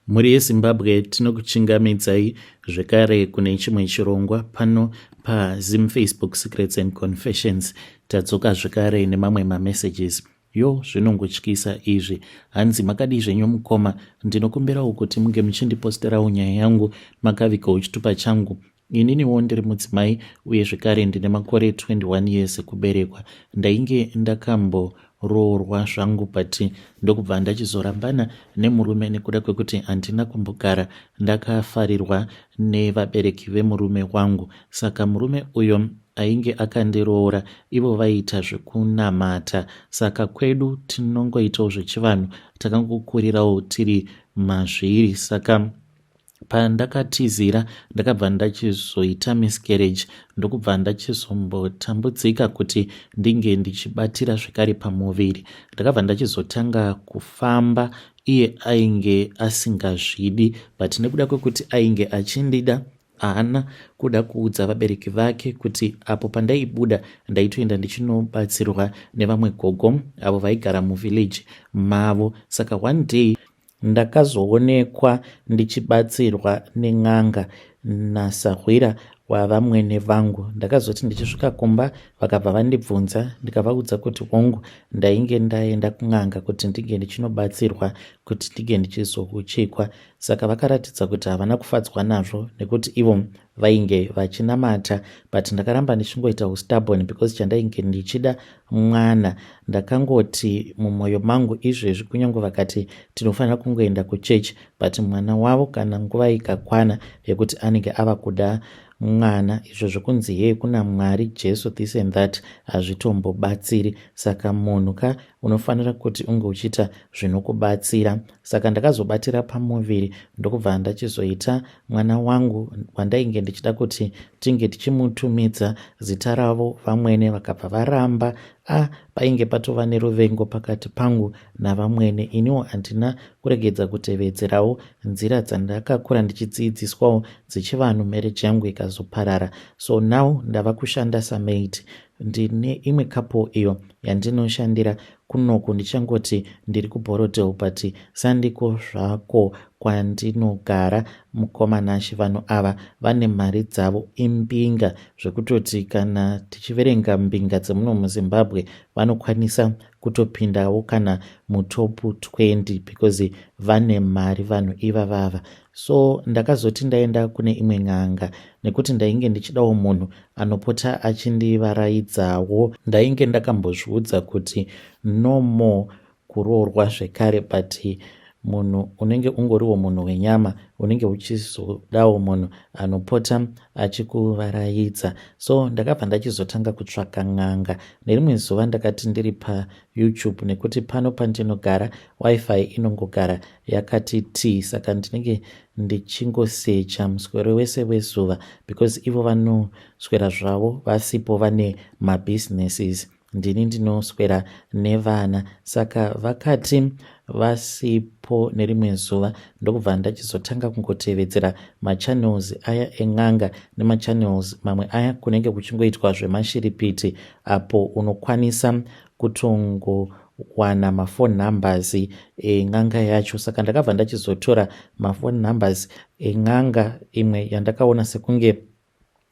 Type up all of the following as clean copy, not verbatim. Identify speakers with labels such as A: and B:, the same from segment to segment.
A: Mhuri yeZimbabwe tinokuchingamidzai zvekare kune chimwe chirongwa pano paZim Facebook Secrets and Confessions. Tadzoka zvekare nemamwe mamessages. Yo zvinongotyisa izvi. Hanzi makadii zvenyu mukoma, ndinokumbirawo kuti munge muchindiposterawo nyaya yangu makavigawo chitupa changu. Ininiwo ndiri mudzimai uye zvekare ndine makore 21 years ekuberekwa. Ndainge ndakamboroorwa zvangu but ndokubva ndachizorambana nemurume nekuda kwekuti handina kumbogara ndakafarirwa nevabereki vemurume wangu. Saka murume uyo ainge akandiroora ivo vaiita zvekunamata saka kwedu tinongoitawo zvechivanhu takangokurirawo tiri mazviri saka Pandakatizira ndakabva ndachizoita miscarriage ndokubva ndachizombotambudzika kuti ndinge ndichibatira zvekare pamuviri. Ndakabva ndachizotanga kufamba iye ainge asingazvidi but nekuda kwekuti ainge achindida haana kuda kuudza vabereki vake kuti apo pandaibuda ndaitoenda ndichinobatsirwa nevamwe gogo avo vaigara muvillage mavo. Saka one day Ndakazoonekwa ndichibatsirwa nen'anga nasahwira wavamwene vangu. Ndakazoti ndichisvika kumba vakabva vandibvunza ndikavaudza kuti hongu ndainge ndaenda kun'anga kuti ndinge ndichinobatsirwa kuti ndinge ndichizouchikwa. Saka vakaratidza kuti havana kufadzwa nazvo nekuti ivo vainge vachinamata but ndakaramba ndichingoita hustubborn because chandainge ndichida mwana. Ndakangoti mumwoyo mangu izvezvi kunyange vakati tinofanira kungoenda kuchurch but mwana wavo kana nguva ikakwana yekuti anenge ava kuda mwana izvo zvekunzi hee kuna Mwari Jesu this and that hazvitombobatsiri saka munhu ka unofanira kuti unge uchiita zvinokubatsira saka ndakazobatira pamuviri ndokubva ndachizoita mwana wangu wandainge ndichida kuti tinge tichimutumidza zita ravo vamwene vakabva varamba a ah, painge patova neruvengo pakati pangu navamwene iniwo handina kuregedza kutevedzerawo nzira dzandakakura ndichidziidziswawo dzechivanhu marriage yangu ikazoparara so now ndava kushanda samaid ndine imwe couple iyo yandinoshandira kunoku ndichangoti ndiri kuBorrowdale but sandiko zvako kwandinogara mukoma Nashe vanhu ava vane mari dzavo imbinga zvekutoti kana tichiverenga mbinga dzemuno muZimbabwe vanokwanisa kutopindawo kana mutop 20 because vane mari vanhu ivavava so ndakazoti ndaenda kune imwe n'anga nekuti ndainge ndichidawo munhu anopota achindivaraidzawo ndainge ndakambozviudza kuti no more kuroorwa zvekare but munhu unenge ungoriwo munhu wenyama unenge uchizodawo munhu anopota achikuvaraidza so ndakabva ndachizotanga kutsvaka n'anga nerimwe zuva ndakati ndiri payoutube nekuti pano pandinogara wifi inongogara yakati tii saka ndinenge ndichingosecha muswero wese wezuva because ivo vanoswera zvavo vasipo vane mabusinesses ndini ndinoswera nevana saka vakati vasipo nerimwe zuva ndokubva ndachizotanga kungotevedzera machannels aya en'anga nemachannels mamwe aya kunenge kuchingoitwa zvemashiripiti apo unokwanisa kutongowana maphone numbers en'anga yacho saka ndakabva ndachizotora maphone numbers en'anga imwe yandakaona sekunge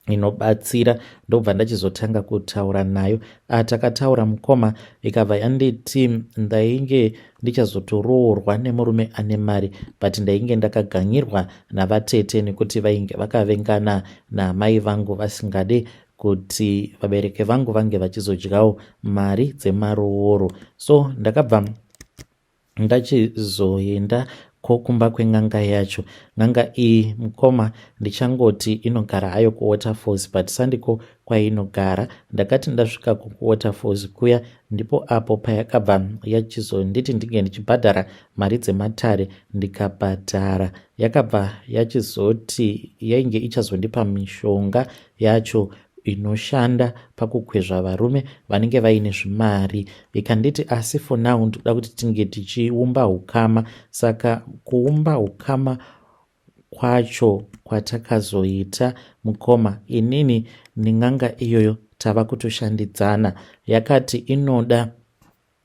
A: inobatsira ndobva ndachizotanga kutaura nayo ah, takataura mukoma ikabva yanditi ndainge ndichazotoroorwa nemurume ane mari but ndainge ndakaganyirwa navatete nekuti vainge vakavengana naamai vangu vasingade kuti vabereki vangu vange vachizodyawo mari dzemarooro so ndakabva ndachizoenda ko kumba kwen'anga yacho n'anga iyi mukoma ndichangoti inogara hayo kuwaterfalls but sandiko kwainogara ndakati ndasvika kuwaterfalls kuya ndipo apo payakabva yachizonditi ndinge ndichibhadhara mari dzematare ndikabhadhara yakabva yachizoti yainge ichazondipa mishonga yacho inoshanda pakukwezva varume vanenge vaine zvimari ikanditi asi for now ndikuda kuti tinge tichiumba ukama saka kuumba ukama kwacho kwatakazoita mukoma inini nen'anga iyoyo tava kutoshandidzana yakati inoda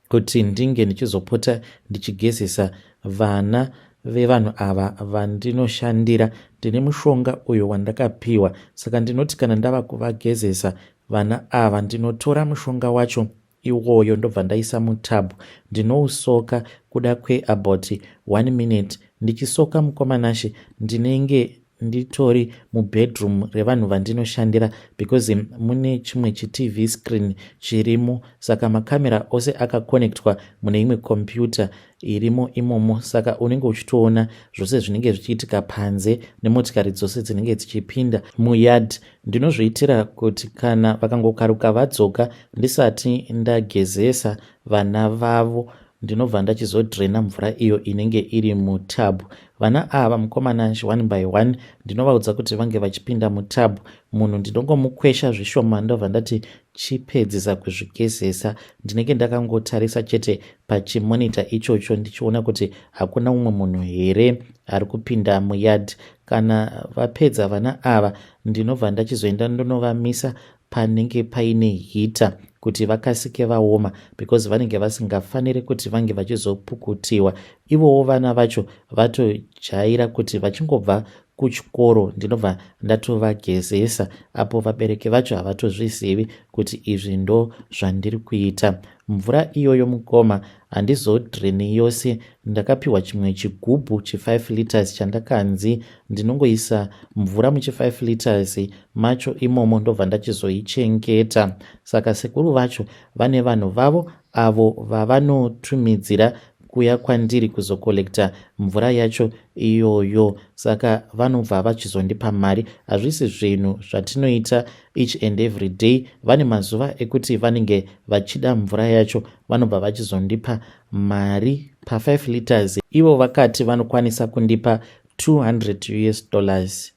A: kuti ndinge ndichizopota ndichigezesa vana vevanhu ava vandinoshandira ndine mushonga uyo wandakapiwa saka ndinoti kana ndava kuvagezesa vana ava ndinotora mushonga wacho iwoyo ndobva ndaisa mutub ndinousoka kuda kweabout one minute ndichisoka mukoma Nashe ndinenge nditori mubedroom revanhu vandinoshandira because mune chimwe chitv screen chirimo saka makamera ose akakonektwa mune imwe computer irimo imomo saka unenge uchitoona zvose zvinenge zvichiitika panze nemotikari dzose dzinenge dzichipinda muyard ndinozviitira kuti kana vakangokaruka vadzoka ndisati ndagezesa vana vavo ndinobva ndachizodrena mvura iyo inenge iri mutub vana ava mukomana one by one ndinovaudza kuti vange vachipinda mutub munhu ndinongomukwesha zvishoma ndobva ndati chipedzisa kuzvigezesa ndinenge ndakangotarisa chete pachimonita ichocho ndichiona kuti hakuna umwe munhu here ari kupinda muyard kana vapedza vana ava ndinobva ndachizoenda ndonovamisa panenge paine heater kuti vakasike vaoma because vanenge vasingafaniri kuti vange vachizopukutiwa ivowo vana vacho vatojaira kuti vachingobva kuchikoro ndinobva ndatovagezesa apo vabereki vacho havatozvizivi kuti izvi ndo zvandiri kuita mvura iyoyo mukoma handizodreni yose ndakapiwa chimwe chigubhu che5 liters chandakanzi ndinongoisa mvura muchi5 liters macho imomo ndobva ndachizoichengeta saka sekuru vacho vane vanhu vavo avo vavanotumidzira kuya kwandiri kuzokolekta mvura yacho iyoyo saka vanobva vachizondipa mari hazvisi zvinhu zvatinoita each and every day vane mazuva ekuti vanenge vachida mvura yacho vanobva vachizondipa mari pa5 liters ivo vakati vanokwanisa kundipa 200 US dollars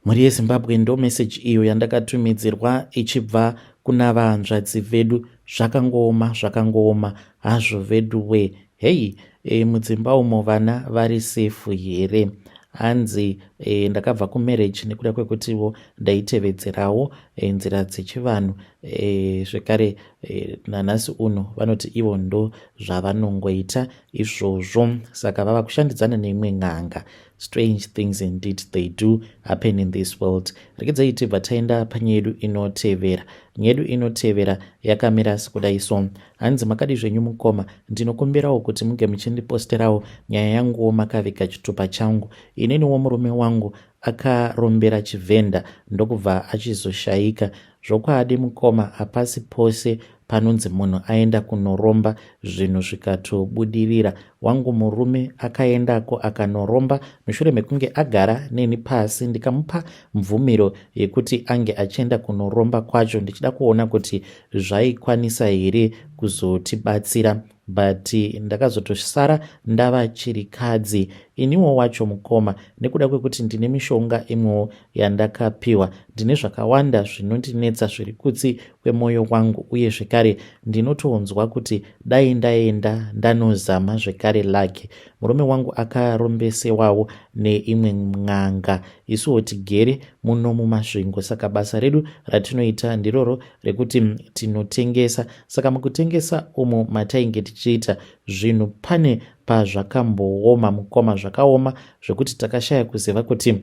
A: mhuri yezimbabwe ndo meseji iyo yandakatumidzirwa ichibva kuna vahanzvadzi vedu zvakangooma zvakangooma hazvo vedu we hei e, mudzimba umo vana vari safe here hanzi e, ndakabva kumarriage nekuda kwekutiwo ndaitevedzerawo e, nzira dzechivanhu e, zvekare e, nanhasi uno vanoti ivo ndo zvavanongoita izvozvo saka vava kushandidzana neimwe n'anga strange things indeed they do happen in this world regedzai tibva taenda panyaya yedu inotevera nyaya yedu inotevera yakamira sekudai so hanzi makadi zvenyu mukoma ndinokumbirawo kuti munge muchindiposterawo nyaya yanguwo makaviga chitupa changu ininiwo murume wangu akarombera chivhenda ndokubva achizoshayika zvokwadi mukoma hapasi pose panonzi munhu aenda kunoromba zvinhu zvikatobudirira wangu murume akaendako akanoromba mushure mekunge agara neni pasi ndikamupa mvumiro yekuti ange achienda kunoromba kwacho ndichida kuona kuti zvaikwanisa here kuzotibatsira but ndakazotosara ndava chirikadzi iniwo wacho mukoma nekuda kwekuti ndine mishonga imwewo yandakapiwa ndine zvakawanda zvinondinetsa zviri kutsi kwemwoyo wangu uye zvekare ndinotonzwa kuti dai ndaenda ndanozama zvekare lake murume wangu akarombesewawo neimwe n'anga isuwo tigere muno mumasvingo saka basa redu ratinoita ndiroro rekuti tinotengesa saka mukutengesa umo matainge tichiita zvinhu pane pazvakambooma mukoma zvakaoma zvekuti takashaya kuziva kuti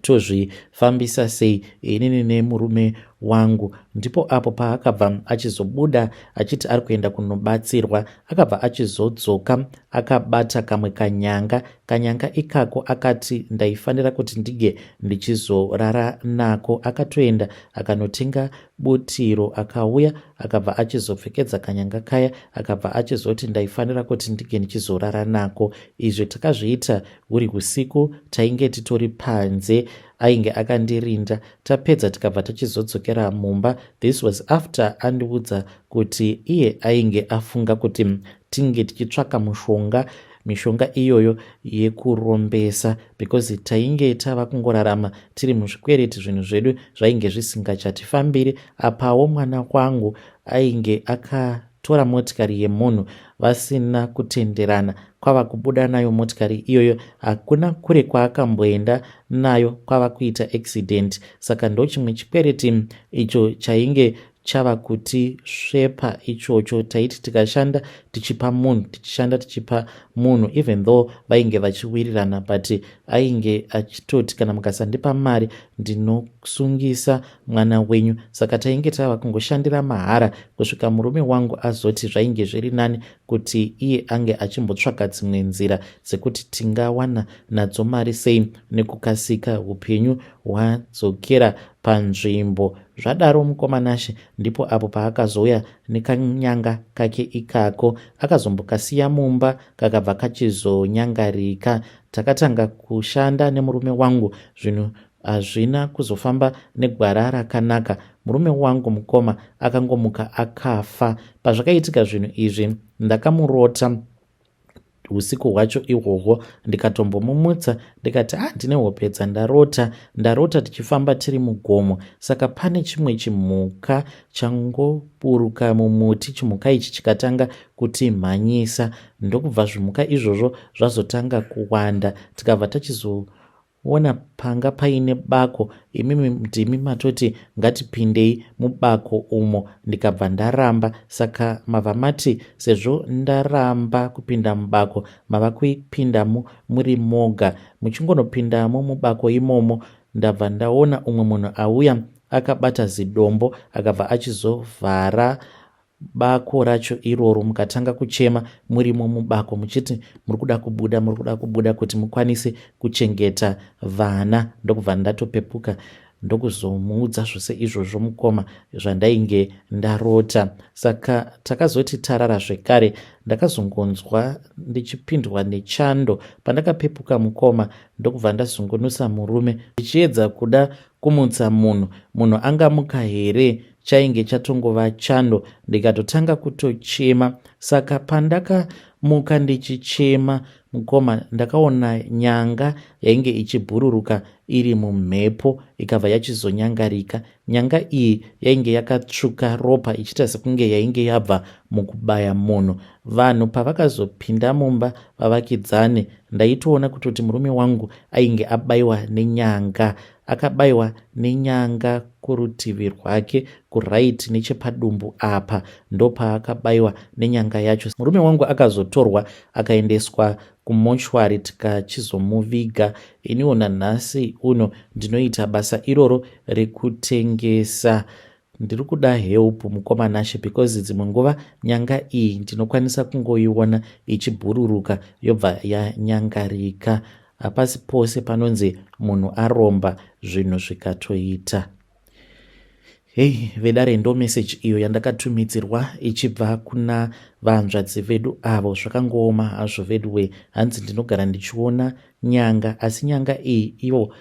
A: tozvifambisa sei inini nemurume wangu ndipo apo paakabva achizobuda achiti ari kuenda kunobatsirwa akabva achizodzoka akabata kamwe kanyanga kanyanga ikako akati ndaifanira kuti ndige ndichizorara nako akatoenda akanotenga butiro akauya akabva achizopfekedza kanyanga kaya akabva achizoti ndaifanira kuti ndinge ndichizorara nako izvi takazviita huri usiku tainge titori panze ainge akandirinda tapedza tikabva tachizodzokera mumba this was after andiudza kuti iye ainge afunga kuti tinge tichitsvaka mushonga mishonga iyoyo yekurombesa because tainge tava kungorarama tiri muzvikwereti zvinhu zvedu zvainge zvisingachatifambiri apawo mwana wangu ainge akatora motikari yemunhu vasina kutenderana kwava kubuda nayo motikari iyoyo hakuna kure kwaakamboenda nayo kwava kuita accident saka ndo chimwe chikwereti icho chainge chava kuti svepa ichocho. Taiti tikashanda tichipa munhu, tichishanda tichipa munhu, even though vainge vachiwirirana, but ainge achitoti kana mukasandipa mari ndinosungisa mwana wenyu. Saka tainge tava kungoshandira mahara kusvika murume wangu azoti zvainge zviri nani kuti iye ange achimbotsvaga dzimwe nzira dzekuti tingawana nadzo mari sei nekukasika upenyu hwadzokera panzvimbo. Zvadaro mukoma Nashe ndipo apo paakazouya nekanyanga kake ikako, akazombokasiya mumba kakabva kachizonyangarika. Takatanga kushanda nemurume wangu, zvinhu hazvina kuzofamba negwara rakanaka. Murume wangu mukoma akangomuka akafa. Pazvakaitika zvinhu izvi ndakamurota usiku hwacho ihwohwo, ndikatombomumutsa ndikati, ah, ndine hope dzandarota. Ndarota tichifamba tiri mugomo, saka pane chimwe chimhuka changoburuka mumuti. Chimhuka ichi chikatanga kutimhanyisa, ndokubva zvimhuka izvozvo zvazotanga kuwanda, tikabva tachizo ona panga paine bako. Imimi ndimi matoti ngatipindei mubako umo, ndikabva ndaramba. Saka mabva mati sezvo ndaramba kupinda mubako, mava kuipindamo muri moga. Muchingonopindamo mubako imomo, ndabva ndaona umwe munhu auya akabata zidombo, akabva achizovhara bako racho iroro. Mukatanga kuchema murimo mubako muchiti muri kuda kubuda, muri kuda kubuda kuti mukwanise kuchengeta vana. Ndokubva ndatopepuka, ndokuzomuudza zvose izvozvo mukoma zvandainge ndarota. Saka takazoti tarara zvekare, ndakazongonzwa ndichipindwa nechando. Pandakapepuka mukoma, ndokubva ndazungunusa murume ndichiedza kuda kumutsa munhu. Munhu angamuka here? Chainge chatongova chando, ndikatotanga kutochema. Saka pandakamuka ndichichema mukoma, ndakaona nyanga yainge ichibhururuka iri mumhepo, ikabva yachizonyangarika. Nyanga iyi yainge yakatsvuka ropa, ichiita sekunge yainge yabva mukubaya munhu. Vanhu pavakazopinda mumba, vavakidzane, ndaitoona kutoti murume wangu ainge abayiwa nenyanga. Akabayiwa nenyanga kurutivi rwake kuright, nechepadumbu apa ndopaakabayiwa nenyanga yacho. Murume wangu akazotorwa akaendeswa kumochwari, tikachizomuviga. Iniwo nanhasi uno ndinoita basa iroro rekutengesa. Ndiri kuda help mukoma Nashe, because dzimwe nguva nyanga iyi ndinokwanisa kungoiona ichibhururuka yobva yanyangarika. Hapasi pose panonzi munhu aromba zvinhu zvikatoita. Hei vedare, ndo meseji iyo yandakatumidzirwa ichibva kuna vanzvadzi vedu avo. Zvakangooma hazvo veduwe. Hanzi ndinogara ndichiona nyanga, asi nyanga iyi ivo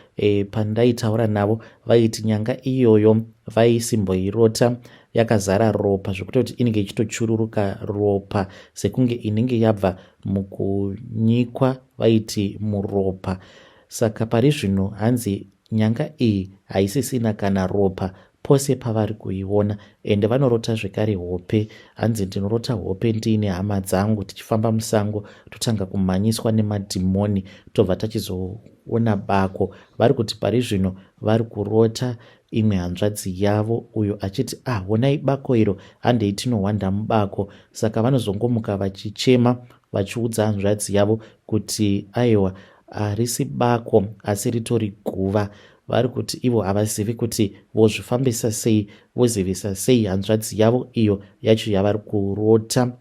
A: pandaitaura navo vaiti nyanga iyoyo vaisimboirota yakazara ropa, zvekutoti inenge ichitochururuka ropa sekunge inenge yabva mukunyikwa, vaiti muropa. Saka pari zvino hanzi nyanga iyi haisisina kana ropa pose pavari kuiona. Ende vanorota zvekare hope. Hanzi ndinorota hope ndiine hama dzangu tichifamba musango, totanga kumhanyiswa nemadhimoni, tobva tachizoona bako. Vari kuti pari zvino vari kurota imwe hanzvadzi yavo uyo achiti, ah, honai bako iro, handei tinohwanda mubako. Saka vanozongomuka vachichema vachiudza hanzvadzi yavo kuti aiwa, harisi bako asi ritori guva. Vari kuti ivo havazivi kuti vozvifambisa sei, vozivisa sei hanzvadzi yavo iyo yacho yavari kurota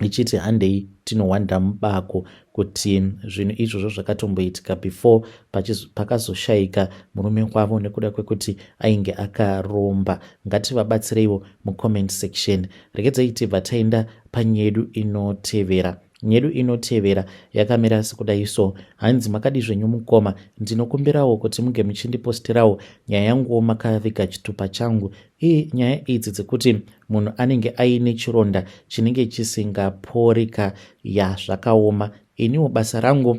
A: ichiti handei tinohwanda mubako, kuti zvinhu izvozvo zvakatomboitika before pakazoshayika murume wavo nekuda kwekuti ainge akaromba. Ngativabatsireiwo mucomment section. Regedzai tibva taenda panyedu inotevera. Nyedu inotevera yakamira sekudai so. Hanzi, makadi zvenyu mukoma? Ndinokumbirawo kuti muge muchindipostirawo nyaya yanguwo makaviga chitupa changu. Ii, nyaya idzi dzekuti munhu anenge aine chironda chinenge chisingaporika, ya, zvakaoma. Iniwo basa rangu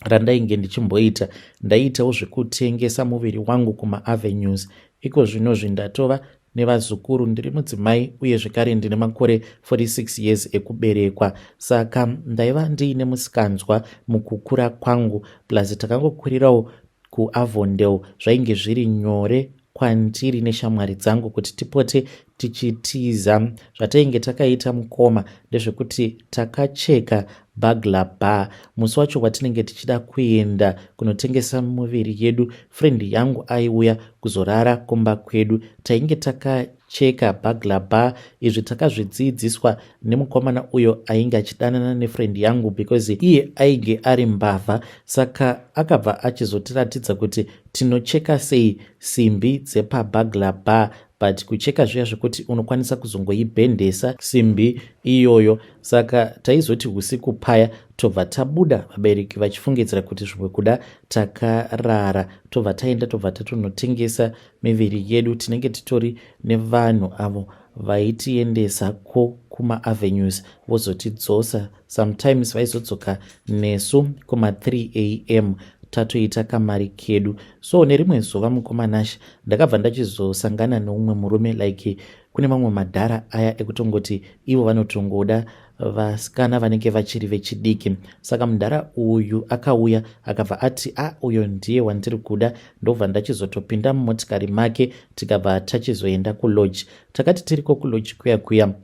A: randainge ndichimboita, ndaiitawo zvekutengesa muviri wangu kumaavenues. Iko zvinozvi ndatova nevazukuru, ndiri mudzimai uye zvekare ndine makore 46 years ekuberekwa. Saka ndaiva ndiine musikanzwa mukukura kwangu, plus takangokurirawo kuAvondale, zvainge zviri nyore. kwandiri neshamwari dzangu kuti tipote tichitiza. Zvatainge takaita mukoma ndezvekuti takacheka burglar bar musi wacho watinenge tichida kuenda kunotengesa muviri yedu. Friend yangu aiuya kuzorara kumba kwedu. Tainge takacheka burglar bar. Izvi takazvidzidziswa nemukomana uyo ainge achidanana nefriend yangu, because iye ainge ari mbavha. Saka akabva achizotiratidza kuti tinocheka sei simbi dzepaburglar bar, but kucheka zviya zvekuti unokwanisa kuzongoibhendesa simbi iyoyo. Saka taizoti usiku paya tobva tabuda, vabereki vachifungidzira kuti zvimwe kuda takarara, tobva taenda, tobva tatonotengesa miviri yedu. Tinenge titori nevanhu avo vaitiendesa ko kumaavenues, vozotidzosa. Sometimes vaizodzoka nesu kuma3 am tatoita kamari kedu. So nerimwe zuva, mukomanashi, ndakabva ndachizosangana neumwe murume. Like kune mamwe madhara aya ekutongoti ivo vanotongoda vasikana vanenge vachiri vechidiki. Saka mudhara uyu akauya, akabva ati, "A ah, uyo ndiye wandiri kuda." Ndobva ndachizotopinda mumotikari make, tikabva tachizoenda kulodge. Takati tiriko kulodge kuya kuya,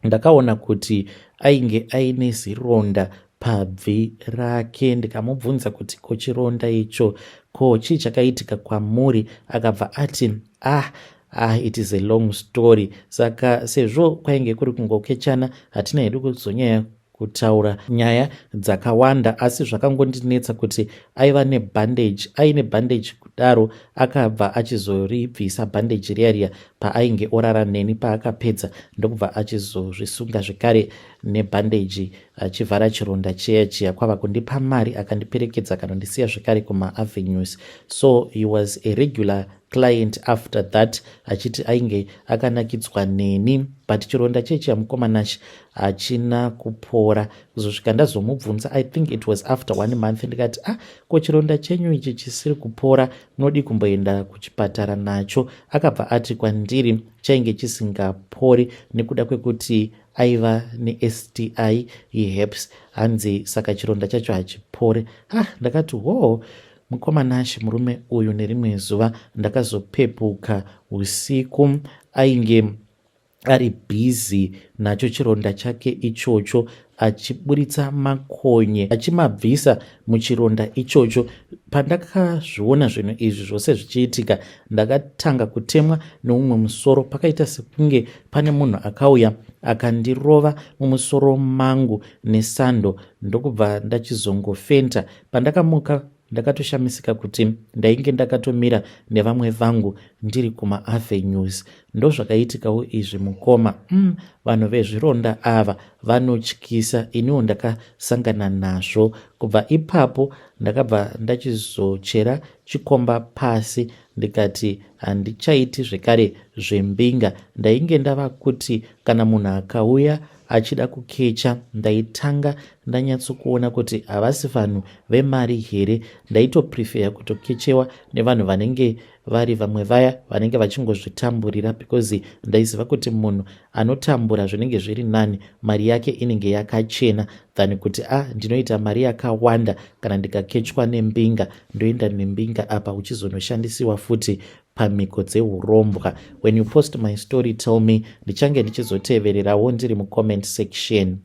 A: ndakaona kuti ainge aine zironda pabvi rake. Ndikamubvunza kuti, "Ko chironda icho, ko chii chakaitika kwamuri?" Akabva ati, "Ah ah, it is a long story." Saka sezvo kwainge kuri kungokechana, hatina hedu kuzonyanya kutaura nyaya dzakawanda, asi zvakangondinetsa kuti aiva nebandage. Aine bandage kudaro, akabva achizoribvisa bandage riya riya paainge orara neni. Paakapedza, ndokubva achizozvisunga zvekare nebhandeji, achivhara chironda chiya chiya, kwava kundipa mari, akandiperekedza, akanondisiya zvekare kumaavenues. So he was a regular client after that, achiti ainge akanakidzwa neni, but chironda chechiya, mukomanachi, hachina kupora kuzosvika ndazomubvunza. I think it was after one month. Ndikati, "Ah, ko chironda chenyu ichi chisiri kupora, munodi kumboenda kuchipatara nacho?" Akabva ati kwandiri chainge chisingapori nekuda kwekuti aiva neSTI yeherpes, hanzi saka chironda chacho hachipore. Ah, ndakati, "Hoo, mukomanashi." Murume uyu, nerimwe zuva ndakazopepuka usiku, ainge ari busy nacho chironda chake ichocho, achiburitsa makonye, achimabvisa muchironda ichocho. Pandakazviona zvinhu izvi zvose zvichiitika, ndakatanga kutemwa neumwe musoro. Pakaita sekunge pane munhu akauya akandirova mumusoro mangu nesando, ndokubva ndachizongofenta. Pandakamuka, ndakatoshamisika kuti ndainge ndakatomira nevamwe vangu ndiri kumaavenues. Ndozvakaitikawo izvi, mukoma. Vanhu vezvironda ava vanotyisa. Iniwo ndakasangana nazvo. Kubva ipapo ndakabva ndachizochera chikomba pasi, ndikati handichaiti zvekare zvembinga. Ndainge ndava kuti kana munhu akauya achida kukecha, ndaitanga ndanyatsokuona kuti havasi vanhu vemari here. Ndaitoprefera kutokechewa nevanhu vanenge vari vamwe vaya vanenge vachingozvitamburira, because ndaiziva kuti munhu anotambura zvinenge zviri nani, mari yake inenge yakachena, than kuti a ah, ndinoita mari yakawanda kana ndikakechwa nembinga, ndoenda nembinga apa uchizonoshandisiwa futi pamhiko dzeurombwa. When you post my story, tell me. Ndichange ndichizotevererawo ndiri mucomment section.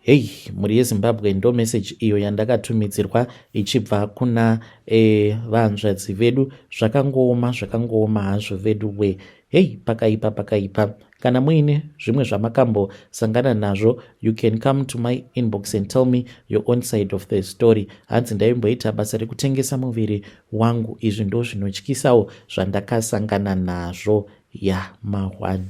A: Hei, mhuri yeZimbabwe, ndo meseji iyo yandakatumidzirwa ichibva kuna vanzvadzi vedu. Zvakangooma, zvakangooma hazvo vedu we. Hei, pakaipa, pakaipa. Kana muine zvimwe zvamakambosangana nazvo, you can come to my inbox and tell me your own side of the story. Hanzi, "Ndaimboita basa rekutengesa muviri wangu. Izvi ndo zvinotyisawo zvandakasangana nazvo." Ya, ma1.